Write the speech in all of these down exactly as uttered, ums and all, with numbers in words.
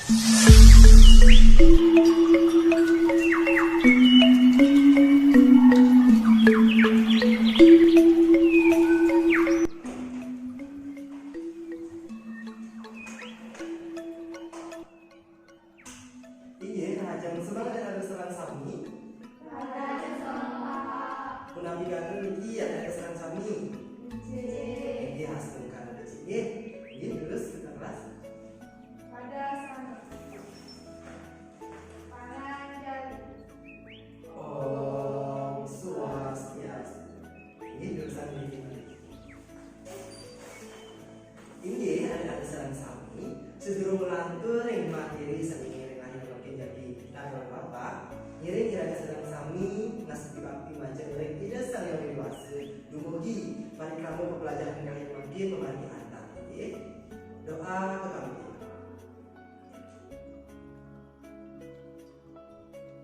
Inggih, nah, jam semangat ada sareng sami. Punapi gatra niki ada sareng sami. Inggih, astungkara becik nggih. Inggih, terus kita kelas. Pada sama. Pananjali. Om Swastiastu. Inggih, terusan niki. Inggih, adik-adik sareng sami, sedurung nglantur ring materi sane ring rahina mangkin jagi titiang Bapak, ngiring iraga sareng sami ngastiti bakti majeng ring Ida Sang Hyang Widhi Wasa, dumugi parikrama pepelajahan rahina mangkin mamargi antar, inggih. Doa kekampihan.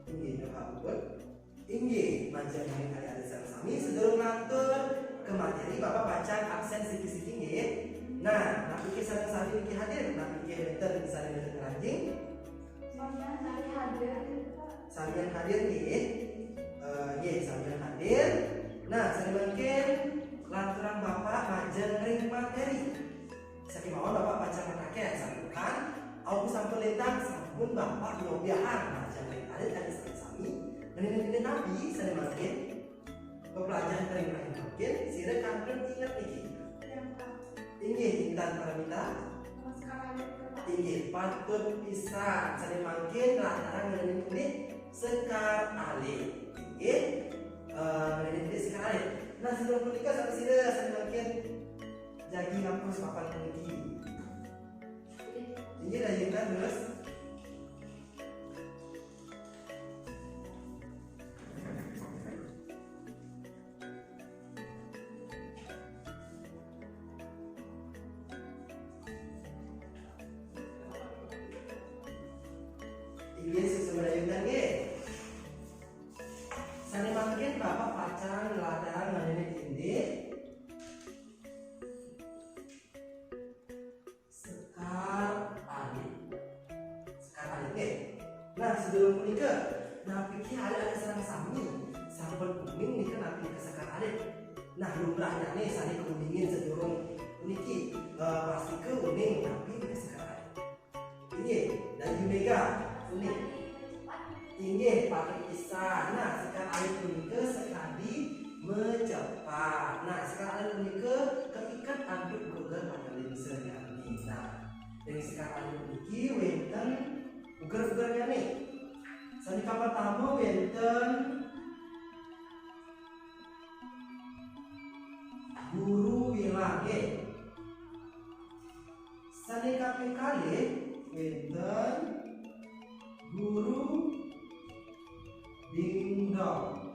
Inggih, doa puput. Inggih, majeng ring adik-adik sareng sami, sedurung nglantur ke materi, Bapak pacang absen siki-siki, nggih. Nah, napi ké sareng sami niki hadir, napi ké wénten sane wénten ngranjing? Samian sami hadir. Samian hadir, nggih. Eh, nggih, samian hadir. Nah, sane mangkin lanturang Bapak majeng ring materi. Sakémaon Bapak pacang mataken, santukan awu sampun lintang, sampun Bapak nyobiahang majeng ring alit-alit sareng sami, ngenénin-ngenénin napi sane mangkin. Pepelajahan ring rahina mangkin, sira kantun inget niki. Inggih, Intan Paramita. Inggih, patut pisan. Sane mangkin, lanturang ngenénin indik sekar alit. Inggih, eh, ngenénin indik sekar alit. Nah, sadurung punika, sareng sira sane mangkin jagi ngampus papan puniki. Inggih, lanjutkan terus. Inggih, susun lanjutkan, nggih. Sane mangkin Bapak pacang nlatarang ngenénin indik sekar alit. Sekar alit, nggih. Nah, sadurung punika, napi ké alit-alit sareng sami sampun uning nika napi nika sekar alit? Nah, lumrahnyane sane kauningin sadurung puniki, eh, pastika uning napi nika sekar alit. Inggih, Dayu Mega, uning. Inggih, patut pisan. Nah, sekar alit punika sakadi macepat. Nah, sekar alit punika kaiket antuk geger panglingsirnyane. Nah, ring sekar alit puniki wénten geger-gegernyane. Sane kapertama wénten Guru Wilang, nggih. Sane kaping kalih wénten Guru Dingdong.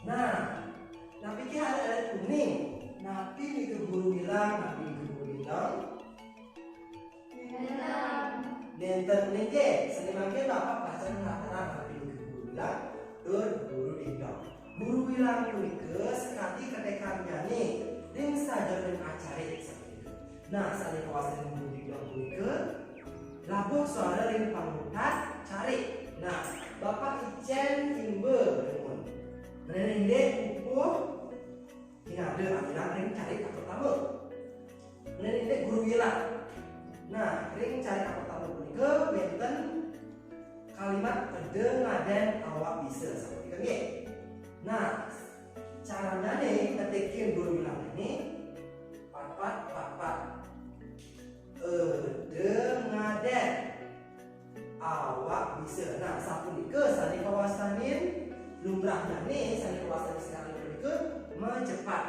Nah, napi ké alit-alit uning? Napi nika Guru Wilang, napi nika Guru Dingdong? Nénten. Nénten uning, nggih. Sane mangkin Bapak pacang nlatarang napi nika Guru Wilang tur Guru Dingdong. Guru Wilang punika sakadi ketekannyane ring sajeroning acara sapunika. Nah, sane kawastanin Guru Dingdong punika labuh suara ring pangutat carik. Nah, Bapak icen imba dumun. Ngenénin indik pupuh Inada awinan ring carik kapertama. Ngenénin indik Guru Wilang. Nah, ring carik kapertama punika wénten kalimat eda ngaden awak bisa, sapunika nggih. Nah, caranyane ngetikin Guru Wilang ini patpat, patpat. Eda ngaden awak bisa. Nah, sapunika sane kawastanin, lumrahnane sane kawastanin sekarang punika macepat.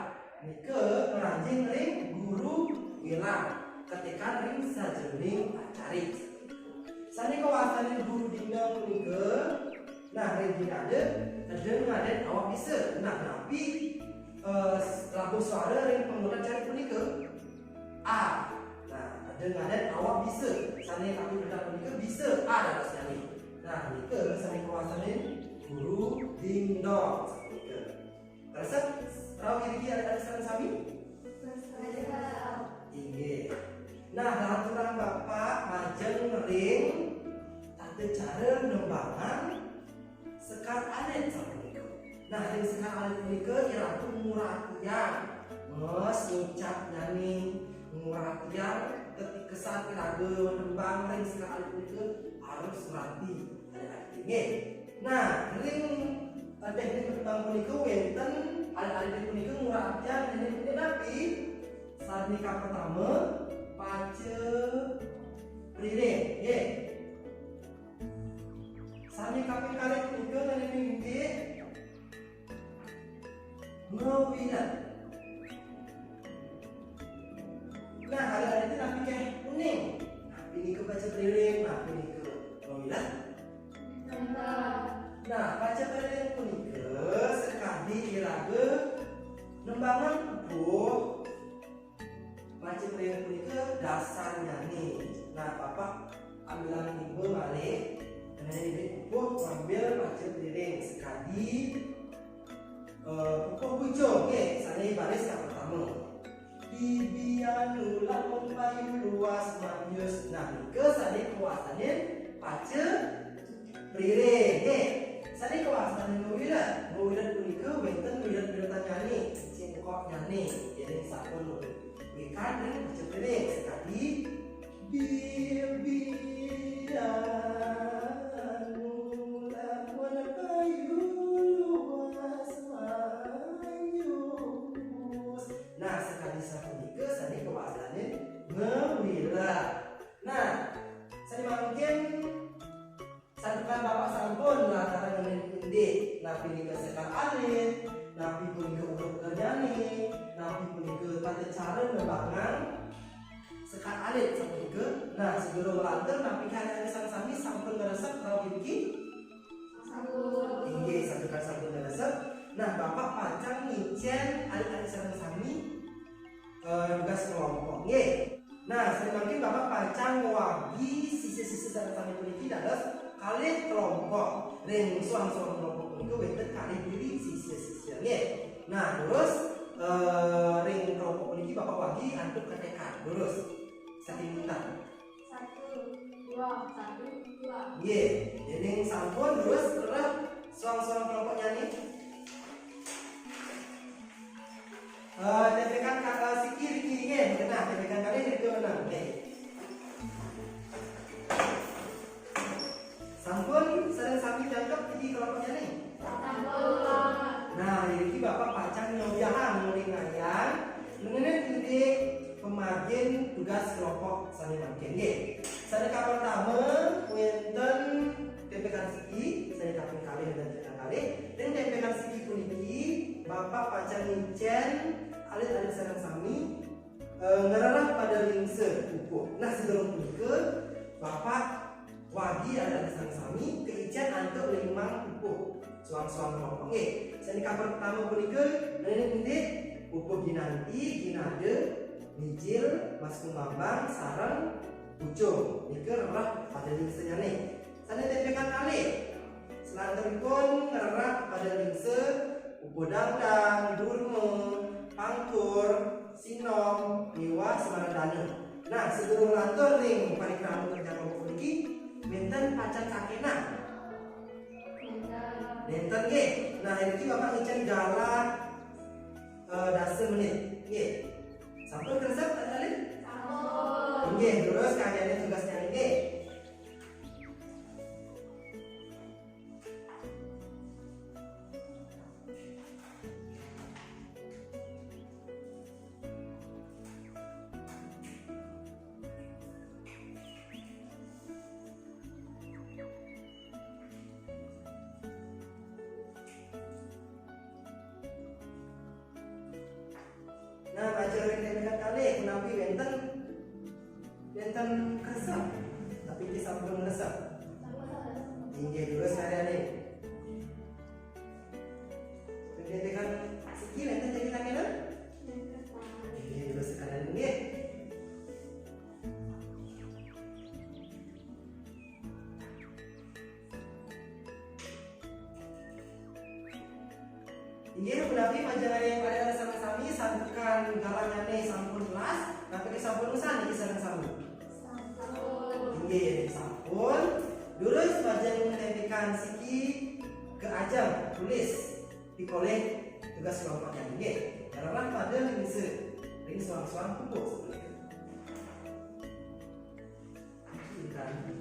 Nika ngranjing ring Guru Wilang, ketikan ring sajeroning acara. Sane kawastanin Guru Dingdong punika, nah, ring Dingdong, eda ngaden awak bisa. Nah, napi, eh, labuh suara ring pangutat carik punika? A. Nah, eda ngaden awak bisa. Sane kami bedak punika bisa A dadosnyane. Nah, nika sane kawastanin Guru Dingdong. Nika. Resep rauh iriki alit-alit sareng sami? Inggih. Nah, lanturang Bapak Alit punika iraga nguratian. Mas ngucap nyane nguratian ketika saat iraga nembang ring sekar alit punika harus ngurati alit-alit nggih. Nah, ring teknik nembang punika wenten alit-alit punika nguratian nggih napi? Sane kapertama paca priring nggih. Sane kaping kalih punika nggih Mawinan. Nah, alit-alit napi keh uning? Napi nika paca priring, napi nika mawinan? Nah, paca priring punika sakadi iraga nembangang pupuh. Paca priring punika dasarnyane. Nah, Bapak ambilang tiba malih, ngenenin pupuh ngambil paca priring sakadi, eh, pupuh pucung, nggih, sane baris kapertama. Bibian ulam payu luas manyus. Nah, nika sane kawastanin paca priring, nggih. Sane kawastanin mawiret. Mawiret punika wenten wiret-wiretannyane, cengkoknyane, yen sampun wikan ring paca priring sakadi bibian ulam payu luas manyus. Nah, sakadi sapunika sane kawastanin mawiret. Nah, sane mangkin santukan Bapak sampun nlatarang ngenenin indik, napi nika sekar alit, napi punika urup kerjane, napi punika tata cara nembangang sekar alit sapunika. Nah, sadurung nglantur, napi kalian sami sampun ngresep rauh niki? Sampun. Inggih, santukan sampun ngresep. Nah, Bapak pacang ngicen alit-alit sareng sami, eh, tugas kelompok. Nggih. Nah, sane mangkin Bapak pacang ngwagi sisya-sisya sareng sami puniki dados kalih kelompok. Ring suang-suang kelompok punika wenten kalih diri sisya-sisya. Nggih. Nah, terus, eh, ring kelompok puniki Bapak wagi antuk ketekan. Terus, saking minta. Satu, dua, satu, dua. Nggih, dening sampun terus terus suang-suang kelompoknyane. Eh, tempekan ka-, eh, siki riki nggih, genah, tempekan kalih riki menang. Nggih. Sampun sareng sami jangkep titi kelompoknyane? Sampun. Nah, niki Bapak pacang nyobiahang ngelingayan ngenenin indik pamargin tugas kelompok sane mangkin nggih. Sane kapertama wenten tempekan siki, sane kaping kalih wenten tempekan kalih. Ring tempekan siki puniki Bapak pacang ngicen alit-alit sareng sami, eh, ngrereh pada lingsa pupuh. Nah, sadurung punika Bapak wagi alit-alit sareng sami kaicen antuk limang pupuh. Suang-suang kelompok nggih. Sane kapertama punika ngenenin indik pupuh ginanti, ginada, mijil, mas kumambang, sareng pucung. Nika rereh pada lingsanyane. Sane tempekan kalih. Salanturipun ngrereh pada lingsa pupuh dangdang, durma, pangkur, sinom, miwah semaradana. Nah, sadurung lantur ring parikrama kerja kelompok puniki, wenten pacang kakenan? Nenten nggih. Nah, niki Bapak ngicen galah, eh, dasa menit. Nggih. Sampun keresep, Pak Salim? Sampun. Nggih, terus karyane tugasnya nggih. Nah, maca ring tempekan kalih, punapi wenten, wenten kresep, tapi nggih sampun ngresep. Inggih, terus karyane. Ring tempekan siki wenten tempekan kena? Inggih, terus karyane nggih. Inggih, punapi panjenengan ring parian sareng sami, santukan galahnyane sampun telas, napi sampun usan niki sareng sami? Sampun. Inggih, sampun. Durus panjenengan ngentekan siki ka ajeng tulis pikolih Tugas kelompok nyané nggih, ngrereh pada lingsir ring soang-soang pupuh. Intan.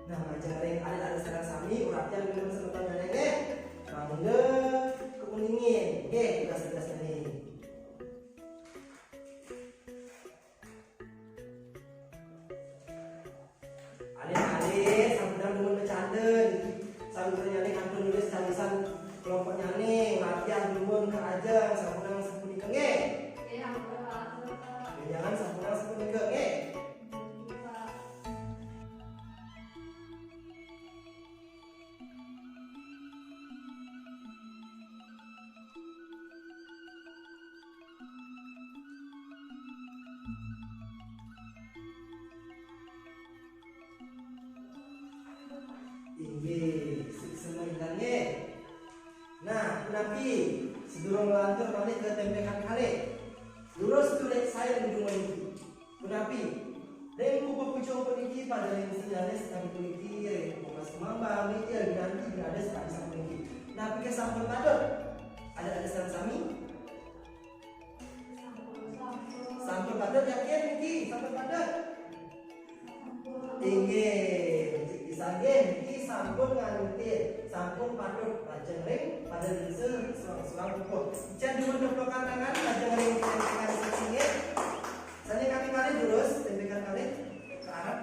Nah, majeng ring alit-alit sareng sami, uratian dumun semeton nyané nggih. Mangda kauningin nggih tugas-tugas nyané. Alit-alit, sampunang dumun becanda niki. Sampunang nyané kantun nulis carisan kelompok nyané, uratian dumun ka ajeng, sampunang sapunika nggih. Nggih, ampun, Pak. Nggih, jangan sampunang sapunika nggih. Inggih, suksma intan nggih. Nah, punapi, sadurung nglantur malih ka tempekan kalih. Durus tulik saé ring dumun niki. Punapi, ring pupuh pucung puniki pada lingserné sakadi puniki, ring pupuh mas kumambang, niki, ginanti, ginanti sakadi sapuniki. Napi ké sampun patut? Alit-alit sareng sami? Sampun patut yakin niki, sampun patut. Inggih, becik pisan nggih, niki sampun nganutin, sampun patut lajeng ring pada lingsir ring soang-soang pupuh. Icén dumun teplukan tangan lajeng ring tempekan siki nggih. Sané kami malih durus, tempekan malih ka arep.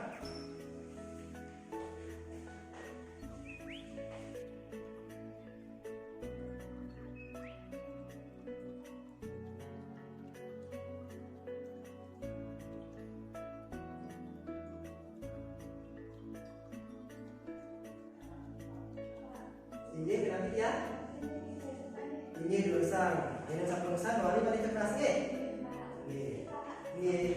Inggih, kenapi ya? Inggih, durusang. Yén sampun durusang, wali balik ke kelas nggih. Nggih. Nggih.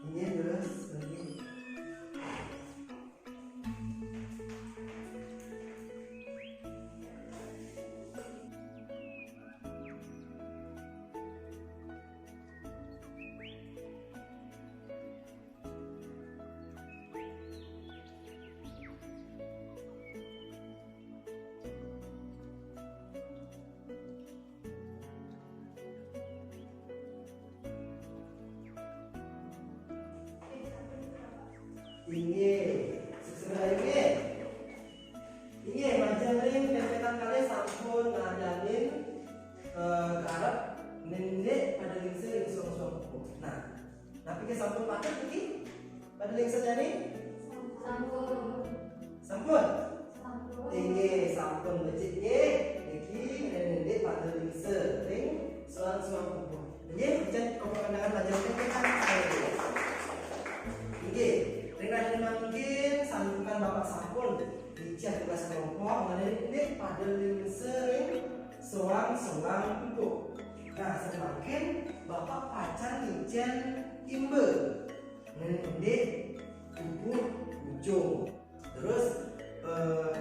Inggih, terus, inggih. Inggih, suksma inggih. Inggih, majeng ring tempekan kalih sampun ngadanin, eh, karep nindih pada lingsir ring soang-soang pupuh. Nah, napi ké sampun patut niki? Pada lingsir jani? Sampun. Sampun? Sampun. Inggih, sampun becik nggih. Niki nindih pada lingsir ring soang-soang pupuh. Inggih, becik kelompok undangan lajeng tempekan kalih. Inggih, ring rahina mangkin santukan Bapak sampun ngicén tugas kelompok, nindih pada lingsir ring soang-soang pupuh. Nah, sané mangkin Bapak pacang ngicén imba. Nindih pupuh ujung. Terus, eh,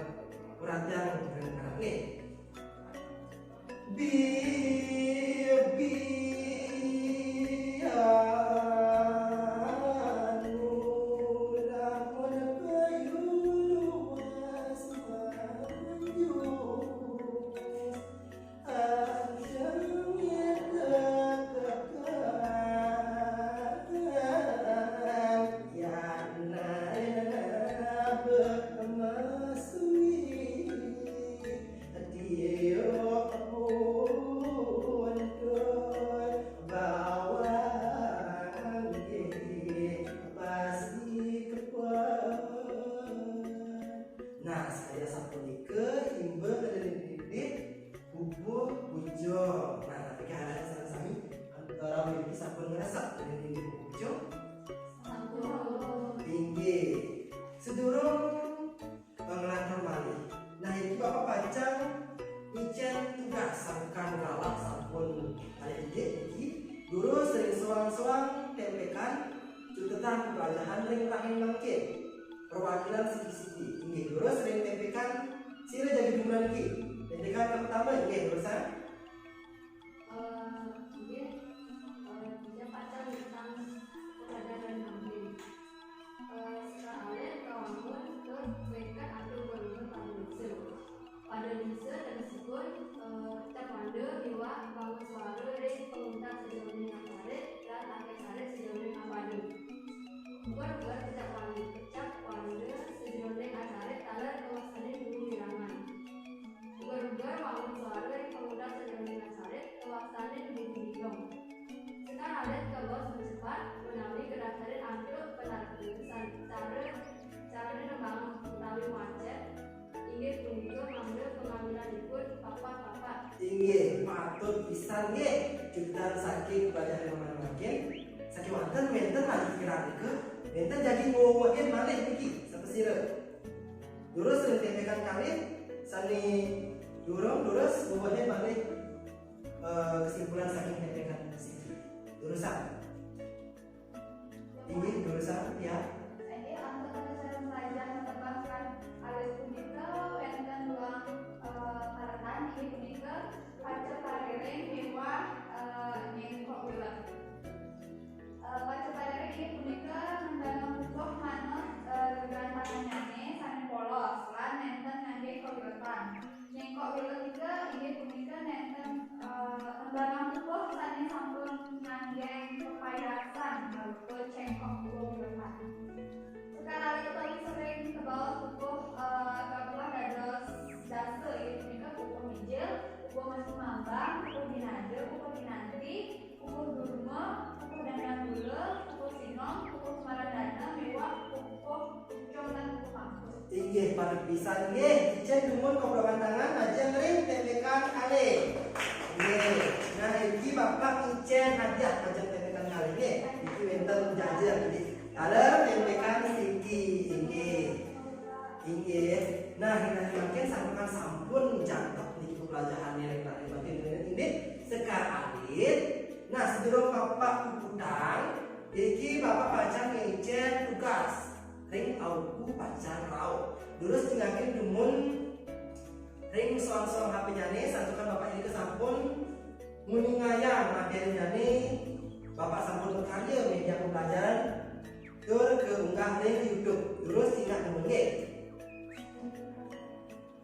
uratian ngarep nggih. Bi, bi, anu, lamun kayu luas manjus. Sedurung, eh, nglantur malih. Nah, iki Bapak pacang ngicén tugas sangkan galak sampun malih didik niki. Durus ring soang-soang tempekan cutetan pelajahan ring rahina mangkin. Perwakilan siki-siki. Inggih, durus ring tempekan sira jagi dumunan niki. Tempekan pertama, inggih, durusang. Eh, inggih, eh, inggih pacang tentang pelajaran mangkin. Eh, sekar alit kawangun tur wénten atur bangun pada lingsa. Pada lingsa tegesipun, eh, kecap wanda miwah bangun suara ring panguntat sajeroning acarit lan akéh carit sajeroning apada. Uger-uger kecap wanda, kecap wanda sajeroning acarit taler kawaksanin guru wilangan. Uger-uger wangun suara ring panguntat sajeroning acarit kawaksanin guru bidong. Sekar alit kabaos macepat, menawi kadaftarin antuk panarka san-, cara, carané nembang utawi macet, inggih punika mangda pangambilanipun papat-papat. Inggih, patut pisan nggih, cutetan saking pelajaran mangkin. Sakéwanten wénten malih kirang nika, wénten jagi ngwewehin malih niki, sapasira. Durus ring tempekan kalih, sané durung, durus, wewehin malih, eh, kesimpulan saking tempekan siki. Durusang. Inggih, durusang, ya. Inggih, antuk acara pelajaran tembang alit punika wénten duang, eh, paretan, inggih punika Paca Pariring miwah, eh, Nyengkok Wilek. Eh, Paca Pariring inggih punika nembang pupuh manut, eh, gegaran tangannyané sané polos lan nénten nganggé kawilekan. Nyengkok Wilek nika inggih punika nénten, eh, nembang pupuh sané sampun nganggé pepayasan arupa cengkok utawi wilekan. Sekar alit utawi sering kabaos pupuh, eh, kapuah dados dasa, inggih punika pupuh mijil, pupuh mas kumambang, pupuh ginanda, pupuh ginanti, pupuh durma, pupuh dandang gula, pupuh sinong, pupuh smarandana, miwah pupuh pucung lan pupuh mangkus. Inggih, patut pisan nggih. Icén dumun koplongan tangan, lajeng ring tempekan kalih. Nggih. Nah, iki Bapak ngicén hadiah lajeng tempekan kalih nggih. Iki wénten jajan nggih. Taler tempekan siki, inggih. Inggih. Nah, nah, mangkin sampun, sampun jangkep niki pelajahané ring tadi mangkin inggih. Sekar alit. Nah, sedurung Bapak puputang, iki Bapak pacang ngicén tugas ring auku pacang rauh. Durus cingakin dumun ring soang-soang H P-nyané, santukan Bapak irika sampun nguningayang materinyané, Bapak sampun makarya média pembelajaran, tur kaunggah ring YouTube. Durus cingak dumun nggih.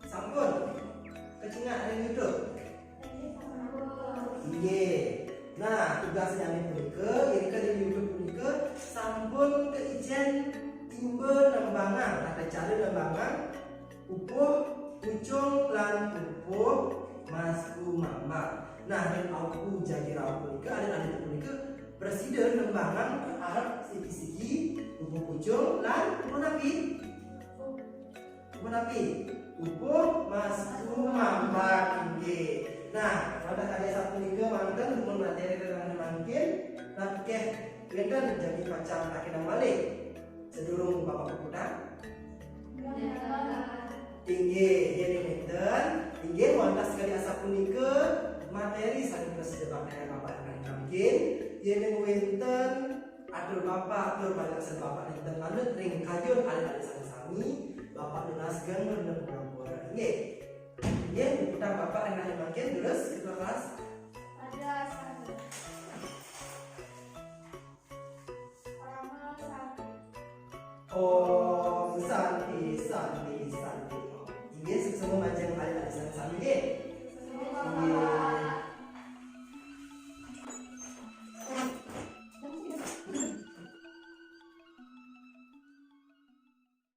Sampun kacingak ring YouTube? Inggih. Nah, tugasnyané punika, irika ring YouTube punika sampun kaicén imba nembangang, tata cara nembangang pupuh pucung lan pupuh mas kumambang. Nah, ring auku jagi rauh punika, alit-alit punika prasida nembangang arep siki-siki pupuh pucung lan pupuh napi? Pupuh napi? Pupuh mas kumambang, inggih. Nah, wantah kalih sapunika manten dumun materi ring rahina mangkin, napi wénten jagi pacang takénang malih sadurung Bapak puputang? Inggih, yén nénten, inggih wantah sekadi asapunika materi sané prasida baktaayang Bapak ring rahina mangkin, yén wénten atur Bapak, tur paringsan Bapak nénten manut ring kayun alit-alit sané sami, Bapak nunas geng mrena pangampura. Inggih. Inggih, puputang Bapak ring rahina mangkin, durus ketua kelas. Ada satu. Parama Santi. Oh,